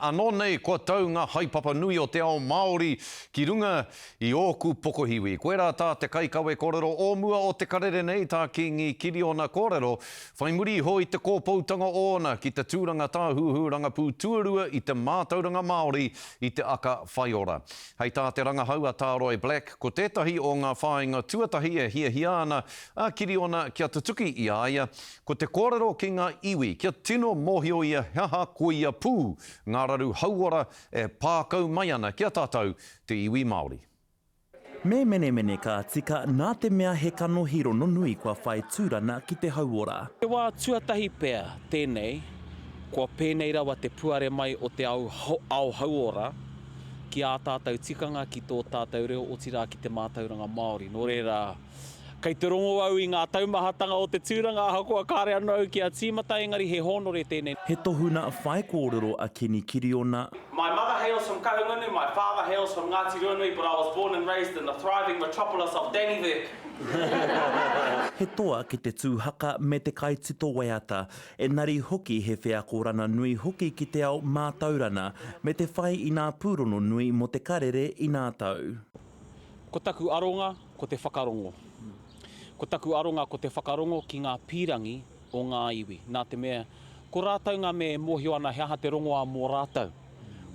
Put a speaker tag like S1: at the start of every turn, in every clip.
S1: Anō nei kua tau ngā haepapa nui o te ao Māori ki runga i ōku pokohiwi. Koirā tā te kaikawe kōrero o mua o te karere nei, tā Kīngi Kiriona kōrero, whai muri iho i te kōpoutanga ōna ki te tūranga tāhuhu rangapū tuarua i te mātauranga Māori i te aka whaiora. Hei tā te rangahau a Tā Roy Black, ko tētahi o ngā whāinga tuatahi e hiahia ana a Kiriona kia tutuki i a ia, Ko te kōrero ki ngā iwi kia tino mōhio ia he aha koia pū ngā raru hauora e pā kau mai ana ki a tātou te iwi Māori.
S2: Me menemene ka tika nā te mea he kanohi rononui kua whai tūrana ki te hauora.
S3: Te wā tuatahi pea tēnei kua pēnei rawa te puare mai o te ao hauora ki ā tātou tikanga, ki tō tātou reo, otirā ki te mātauranga Māori. Nō reira, Kei te rongo au i ngā taumahatanga o te tūranga ahakoa kāre anō au kia tīmata engari he hōnore tēnei.
S2: He tohuna whaikōrero a Keni Kiriona.
S3: My mother hails from Kahungunu, my father hails from Ngāti Ruanui but I was born and raised in the thriving metropolis of Dannevirke.
S2: He toa ki te tū haka me te kaitito waiata, enari hoki he wheako rana nui hoki ki te ao mātaurana me te whai i nā pūrono nui mō te karere i nā tau.
S3: Ko taku aronga ko te whakarongo. Ko taku aronga ko te whakarongo ki ngā pīrangi o ngā iwi, nā te mea, ko rātou ngā mea e mōhio ana he aha te rongoā mō rātou.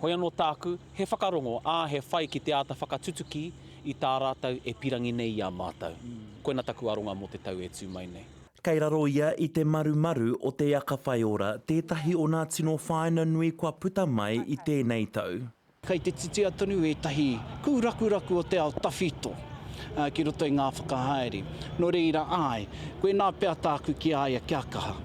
S3: Hoi anō tāku, he whakarongo, ā, he whai ki te āta whakatutuki i tā rātou e pīrangi nei i a mātou. Koina taku aronga mō te tau e tū mai nei.
S2: Kei raro ia i te marumaru o Te Aka Whaiora, tētahi o nā tino whāina nui kua puta mai i tēnei tau.
S4: Kei te titia tonu ētahi kūrakuraku o te ao tawhito ki roto i ngā whakahaere. Nō reira, āe, koinā pea tāku ki a ia kia kaha.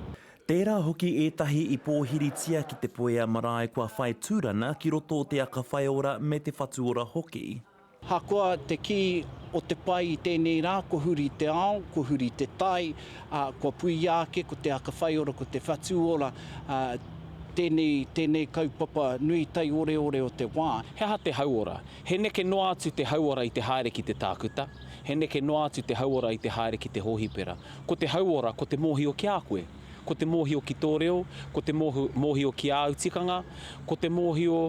S2: Tērā hoki ētahi i pōhiritia ki Te Puea Marae kua whai tūrana ki roto o Te Aka Whaiora me Te Whatu Ora hoki.
S4: Hakoa te kī o te pai i tēnei rā, kua huri te ao, kua huri te tai, ā, kua puia ake ko te aka whaiora, ko te whatu ora, ā, tēnei, tēnei kaupapa nui taioreore o te wā.
S3: He aha te hauora? He neke noa atu te hauora i te haere ki te tākuta, he neke noa atu te hauora i te haere ki te hōhipera. Ko te hauora, ko te mōhio ki a koe. Ko te mōhio ki tō reo, ko te mōhio ki āu tikanga, ko te mōhio.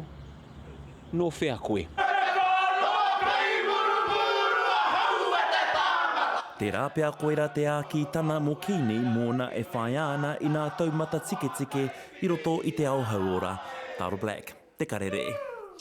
S3: Nō whea koe?
S2: Tērā pea koirā te āki tana mō Kīni mōna e whāia ana i nā taumata tiketike i roto i te ao hauora. Taro Black, Te Karere.